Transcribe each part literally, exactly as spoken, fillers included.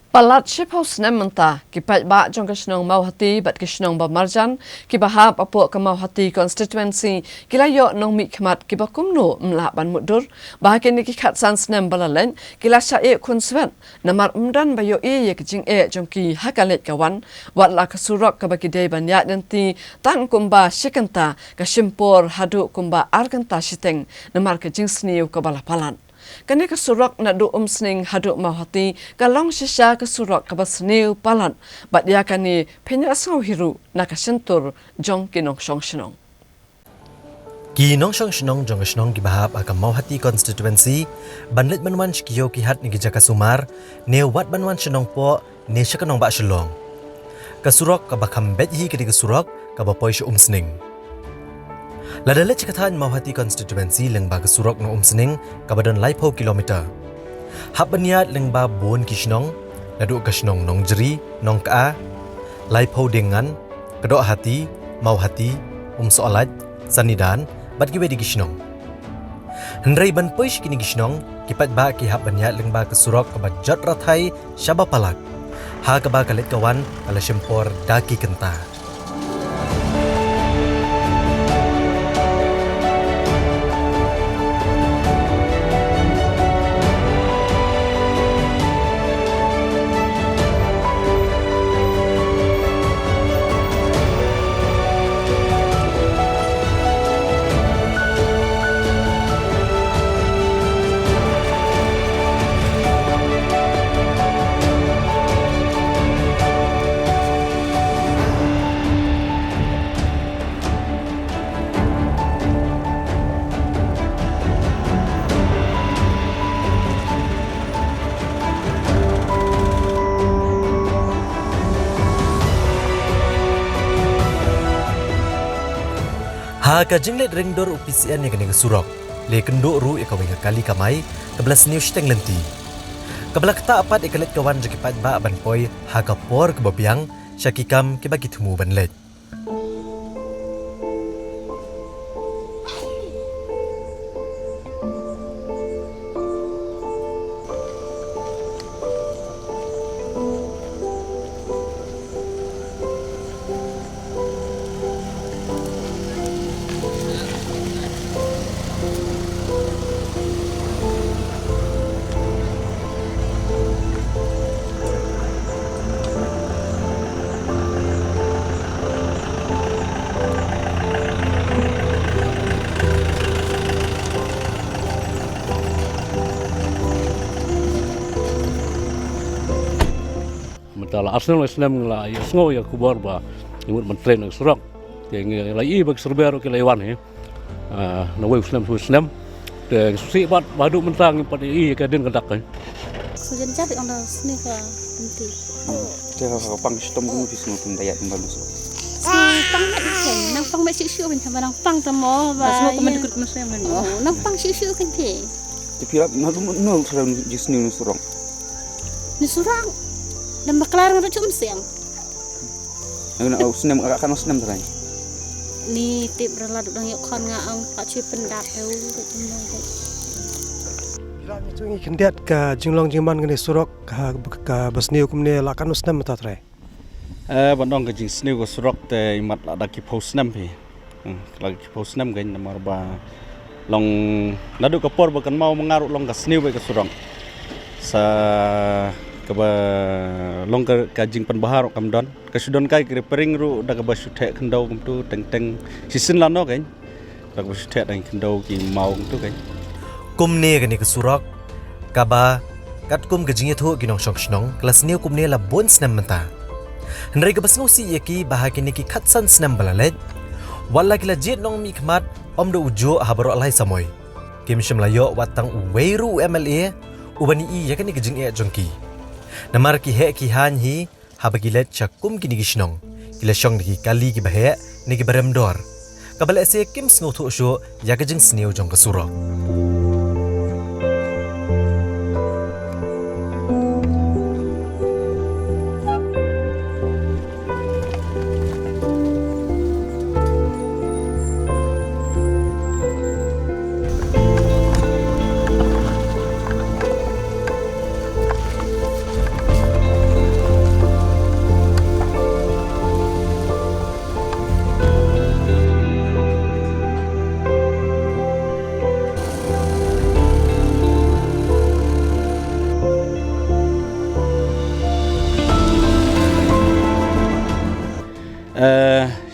Palat shiphew snem mynta, ki paidbah jong ka shnong Mawhati bad ki shnong ba marjan, kiba hap hapoh ka Mawhati constituency, ki la ïoh nongmihkhmat kiba kumno ym lah ban mutdur, ba ha kine ki khatsan snem ba la leit, ki la shah ïeh khunswet, namar ym don ba ïohi ïa ka jingeh jong ki ha ka leit ka wan, wat la ka surok kaba ki dei ban ïaid lynti, tang kumba shi kynta, ka shim por haduh kumba ar kynta shiteng, namar ka jingsniew kaba la palat. Kane ka surok naduh Umsning haduh Mawhati, ka long shisha ka surok kaba sniew palat, bad ïa kane phin ïa sngew hi ruh na ka shyntur jong ki nongshong shnong. Ki nongshong shnong jong ka shnong kiba hap ha ka Mawhati constituency, ban leit ban wan sha ki ïew ki hat ne ki jaka sumar, ne wat ban wan sha Nongpoh, ne sha ka nongbah Shillong. Ka surok kaba kham beit hi ka dei ka surok kaba poi sha Umsning. Lada leit sha ka thaiñ Mawhati constituency lyngba ka surok na Umsning kaba don laiphew kilometer. Hap ban ïaid lyngba bun ki shnong, naduh ka shnong Nongjri, Nongkha, Laiphew Diengngan, Kdohhati, Mawhati, Umsohlait, Sanidan, bad kiwei de ki shnong. Hynrei ban poi sha kine ki shnong, ki paidbah ki hap ban ïaid lyngba ka surok kaba jot rathai shaba palat. Ha kaba ka leit ka wan ka la shim por da ki kynta. Ha ka jingleit ring dur u P C N ïa kane ka surok, la kynduh ruh ïa kawei ka kali kamai, kaba la sniew shiteng lynti. Kaba la ktah pat ïa ka leit ka wan jong ki paidbah ban poi ha ka por kaba biang sha ki kam kiba ki thmu ban leit. Mynta la ar snem lai snem nga la ïohsngew ïa ka khubor ba ngi mut ban train ïa ka surok. Te ngi la ïohi ba ki survey ruh ki la ïa wan hi. Ah, na wei u snem sa wei u snem. Te ngi sngewsih bad ba haduh mynta ngim pat ïohi ïa ka dien ka dak. Ka jan jat ong da sniew ka lynti. Te ka pang shitom kum phi sngewthuh da ïa ong da sniew. Sniew pang met sniew, nang pang met siew siew phi, nang pang tamo ba. Sniew ka met dukut met sniew men. Oh, nang pang siew siew phi. Te phi rap na dum no sra ji sniew na surok. Ni surok. Dang baklar ngan ruh chum siang. Ngan au snem ka kan snem trai. Ni tip rala dang ïoh khon nga ong pa chui pyndap eu ruh kum nong dei. Ila ni chung i khyndiat ka jinglong jingman kane surok ka, ka ba sniew kumne la kan snem mynta trai. Eh, ban ong ka jingsniew ka surok te imat la da ki phew snem phi. Hmm, la ki phew snem kein namar ba long naduh ka por ba kan maw ma nga ruh long ka sniew beit ka surok. Sa kaba long ka, ka jingpynbha ruh kam don. Ka shu don kai ki repairing ruh da kaba shu theh khyndew kumtu teng teng shisien lano kein. Da kaba shu theh dang khyndew ki maw kumtu kein. Kumne kane ka surok kaba katkum ka jingïathuh ki nongshong shnong ka la sniew kumne la bun snem mynta. Hynrei kaba sngewsih ïa ki ba ha kine ki khatsan snem ba la leit, wat la ki la jied nongmihkhmat ym da u juh ha baroh lai samoi, kim shym la ïoh wat tang uwei ruh u M L A uban ïohi ïa kane ka jingeh jong ki. Namar ki heh ki haiñ hi, haba ki leit sha kum kine ki shnong, ki la shong da ki kali kiba heh ne kiba rem dor. Kaba lehse kim sngewthuh shuh ïa ka jingsniew jong ka surok.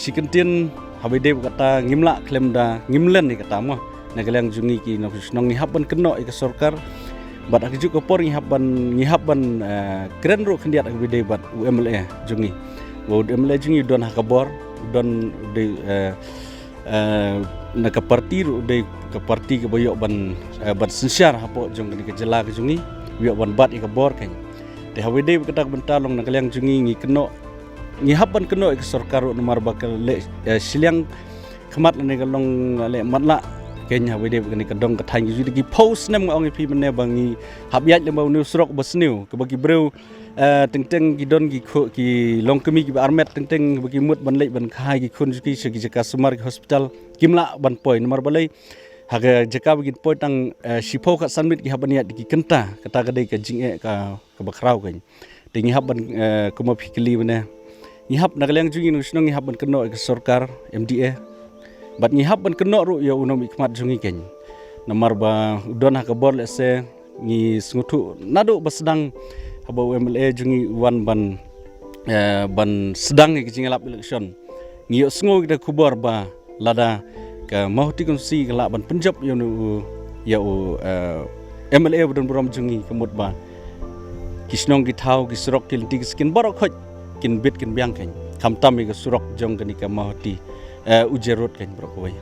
Shi kyntien, haba ïadei bad kata ngim lah khlem da ngim len ïa kata mo. Na ka liang jong ngi ki nongshong shnong ngi hap ban kynnoh ïa ka sorkar. Bad ha kajuh ka por ngi hap ban, ngi hap ban, eh, kren ruh khyndiat haba ïadei bad u M L A jong ngi. Ba u M L A jong ngi u don ha ka bor, u don u dei, eh, eh, na ka parti ruh u dei ka parti kaba ïoh ban, eh, ban synshar hapoh jong kane ka jylla ka jong ngi, u ïoh ban bat ïa ka bor kein. Te haba ïadei bad kata ka bynta long na ka liang jong ngi ngi kynnoh, ngi hap ban kynnoh ïa ka sorkar ruh namar ba ka leh, eh, shiliang khmat lane ka long leh matlah kein haba ïadei bad kane ka dong ka thaiñ ka jong ngi. Ki phew snem nga ong ïa phi mynne ba ngi hap ïaid lem bad une u surok ba sniew kaba ki briew, eh, teng teng ki don ki khu-, ki longkmie kiba armet teng teng ba ki mut ban leit ban kha ïa ki khun jong ki sha ki jaka sumar ki hospital kim lah ban poi namar balei ha ka jaka ba kin poi tang, eh, shiphew khatsan minit ki hap ban ïaid da ki kynta. Kata ka dei ka jingeh ka, kaba khraw kein. Te ngi hap ban, eh, kumba phi kylli mynne. Ngi hap na ka liang jong ngi nongshong shnong ngi hap ban kynnoh ïa ka sorkar M D A. Bad ngi hap ban kynnoh ruh ïa u nongmihkhmat jong ngi kein. Namar ba u don ha ka bor lehse ngi sngewthuh naduh ba sdang haba u M L A jong ngi u wan ban, eh, ban sdang ïa ka jingïalap election. Ngi ïohsngew ïa ka khubor ba lada ka Mawhati constituency ka lah ban pynjop ïa u, ïa u, eh, M L A ba don burom jong ngi ka mut ba ki shnong ki thaw ki surok ki lynti ki skin baroh khoit kin bit kin biang kein. Khamtam ïa ka surok jong kane ka Mawhati, eh, Ujer Road kein baroh kawei.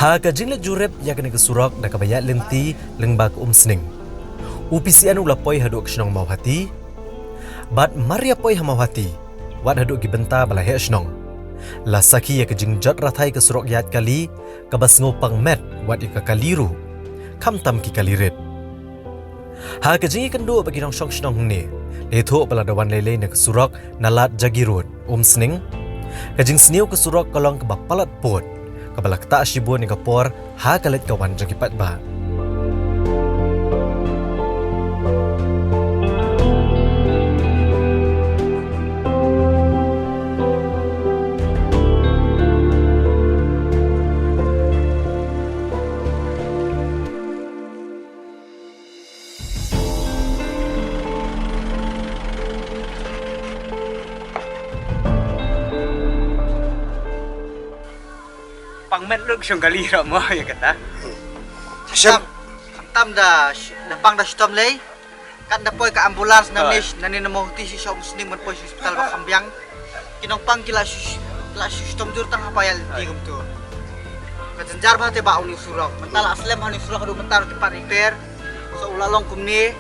Ha ka jingleit jurip ïa kane ka surok da kaba ïaid lynti lyngba ka Umsning. U P C N u la poi haduh ka shnong Mawhati. Bad mar ïa poi ha Mawhati, wat haduh ki bynta ba la heh shnong, la sakhi ïa ka jingjot rathai ka surok ïaid kali, kaba sngew pang met wat ïa ka kali ruh. Khamtam ki kali rit. Ha ka jingïakynduh bad ki nongshong shnong hangne, la ïathuh ba lada wan lei lei na ka surok na lad Jagi Road, Umsning, ka jingsniew ka surok ka long kaba palat pud, kaba la ktah shibun ïa ka por ha ka leit ka wan jong ki paidbah. Pang met lut shong kali ruh mo ïa kata. Shem. Khamtam, khamtam da sh-, da pang da shitom lei. Kat da poi ka ambulance nangne, nangne na Mawhati sha Umsning ban poi sha hospital ba kham biang. Ki nongpang ki la shu, ki la shu shitom jur tang haba ïaid lynti kumto. Ka jynjar bha te ba une u surok. Mynta la slem ha une u surok haduh mynta ruh te pat repair. Sa u la long kumne.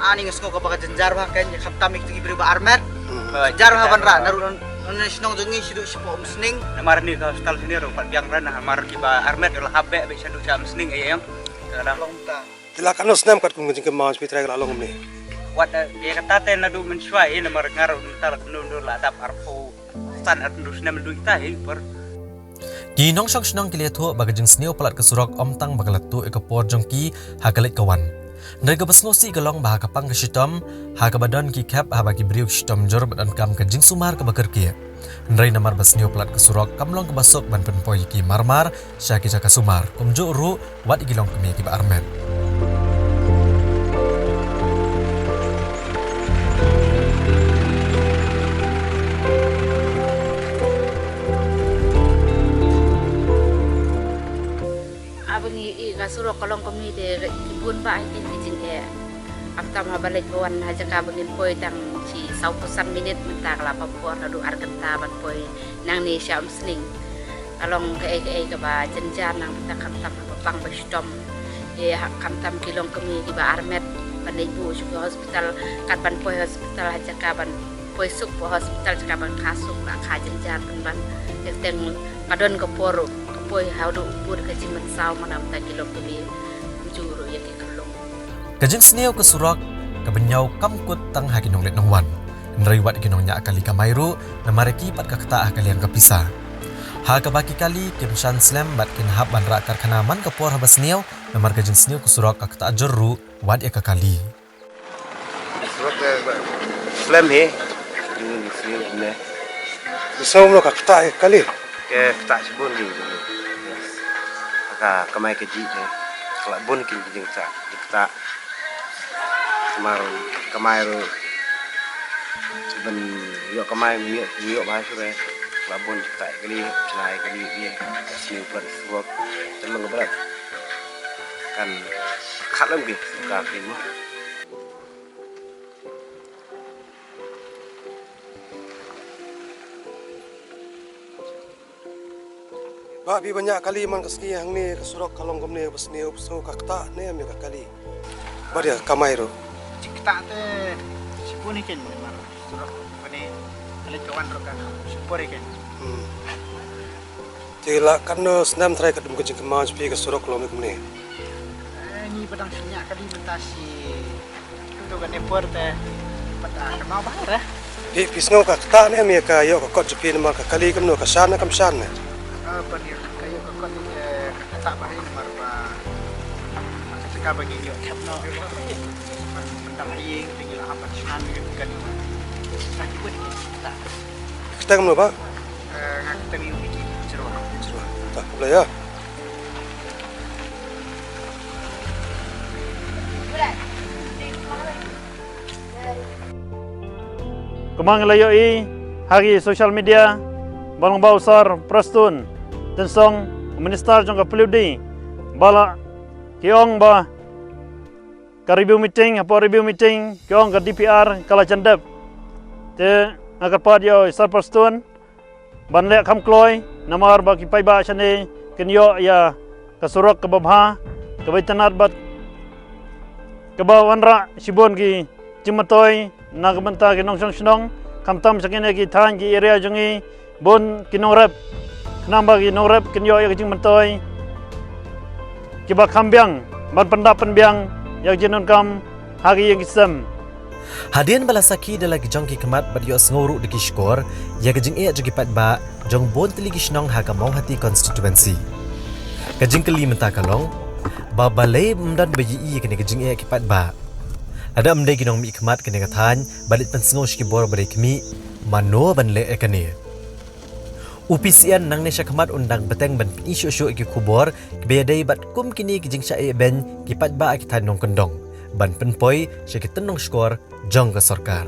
Ani nga sngew kaba ka jynjar bha kein, khamtam ïa kito ki briew ba armet. Hmm. Jynjar bha ban rah, naduh nangne shnong jong ngi shaduh shapoh Umsning. Namar ne ka hospital sini ruh pat biang ran, namar kiba armet la hap beh beh shaduh sha Umsning, eh, ïa ïong. Ka la long ta. Te la katno snem katkum ka jingkynmaw jong phi trai ka la long kumne? Wat, eh, ïa kata te naduh mynshuwa, eh, namar nga ruh mynta la kumno kumno la dap arphew san arphew snem mynta, eh, por. Ki nongshong shnong ki la ïathuh ba ka jingsniew palat ka surok ym tang ba ka la tuh ïa ka por jong ki ha ka leit ka wan. Hynrei kaba sngewsih ka long ba ha ka pang ka shitom, ha kaba don ki khep haba ki briew ki shitom jur ba donkam ka jingsumar kaba kyrkieh. Hynrei namar ba sniew palat ka surok kam long kaba suk ban pynpoi ïa ki mar mar sha ki jaka sumar, kumjuh ruh wat ïa ki longkmie kiba armet. Haba ngi ïohi ka surok ka long kumne te ki bun bah ïa ki jingeh. Khamtam haba leit ba wan ha jaka ba ngin poi tang shi sawphew san minit, mynta ka la pap por naduh ar kynta ban poi nangne sha Umsning. Ka long kaei kaei kaba jynjar nang mynta khamtam haba pang ba shitom. Ïa khamtam ki longkmie kiba armet ban leit buh sha ki hospital, kat ban poi hospital ha jaka ban poi suk, poi hospital jaka ban kha suk la kha jynjar pynban. Teng teng ka don ka por ka poi haduh bud ka jingmynsaw, mynta ki longkmie kumjuh ruh ïa ki khyllung. Ka jingsniew ka surok ka bynñiaw kam kut tang ha ki nongleit nongwan. Hynrei wat ki nongñiah kali kamai ruh, namar ïa ki pat ka ktah ha ka liang ka pisa. Ha kaba ki kali kim shan slem bad kin hap ban rah karkhana man ka por haba sniew, namar ka jingsniew ka surok ka ktah jur ruh wat ïa ka kali. Surok ka slem hi. Jingsniew ne. Ka surok ka ktah ïa ka kali. Ka ktah shibun hi. Ka kamai kajih ne. Ka la bun ki jingktah, jingktah. Kamar, kamai ruh. Ban ïoh kamai, ïoh, ïoh bha shuh re. La bun kita kali, chynai kali, ïa, sniew plat surok, chalong brat. Kan khat lem ki, ka ki mo. Ba phi ban ïa kali man ka sngi hangne ka surok ka long kumne ba sniew ba sniew ka ktah ne em ïa ka kali. Ba ïa kamai ruh. Ji ktah te shibun hi ken mar surok kane kali ka wan ruh ka shibun hi ken. Hmm. Te la katno snem trai ka dum ka jingkynmaw jong phi ka surok long kumne. Eh, ngi ba dang shu ñiah kali mynta shi tu kane por te pat kynmaw bha re. Phi, phi sngew ka ktah ne em ïa ka ïoh ka kot jong phi namar ka kali kumno, ka shan ne kam shan ne? Ah, ban ïoh ka ïoh ka kot ni, eh, ka ktah bha hi namar ba ka jaka ba ngi ïoh thep noh. Ban dang ïing te ngi la hap ban shan ne ka kali. Ka kali. Ka ktah kumno ba? Eh, nga ktah ïoh ni ki jerwan. Jerwan. Ta, khublei ïa. Kumba ngi la ïohi ha ki social media, ba long ba u Sir Prestone Tynsong, u Minister jong ka P W D, ba la ki ong ba ka review meeting, hapoh review meeting ki ong ka D P R ka la jan dep. Te nga kyrpad ïa u Sir Prestone ban leh kham kloi namar ba ki paidbah shane kin ïoh ïa ka surok kaba bha, kaba itynnad bad kaba wanrah shibun ki jingmyntoi na ka bynta ki nongshong shnong, khamtam sha kine ki thaiñ ki area jong ngi, bun ki nongrep, khnang ba ki nongrep kin ïoh ïa ki jingmyntoi kiba kham biang ban pyndap pynbiang ïa ki jingdonkam ha ki ïing ki sem. Hadien ba la sakhi da la ki jong ki khmat bad ïohsngew ruh da ki shkor ïa ka jingeh jong ki paidbah jong bun tylli ki shnong ha ka Mawhati constituency. Ka jingkylli mynta ka long ba balei ym don ba ïohi ïa kane ka jingeh ki paidbah. Lada ym dei ki nongmihkhmat kane ka thaiñ ba leit pynsngew sha ki bor ba dei khmih, mano ban leh ïa kane? U P C N nangne shakhmat un dang bteng ban pyni shuh shuh ïa ki khubor kiba ïadei bad kum kine ki jingshah ïehbeiñ ki paidbah ha ki thaiñ nongkyndong ban pynpoi sha ki tynnong shkor jong ka sorkar.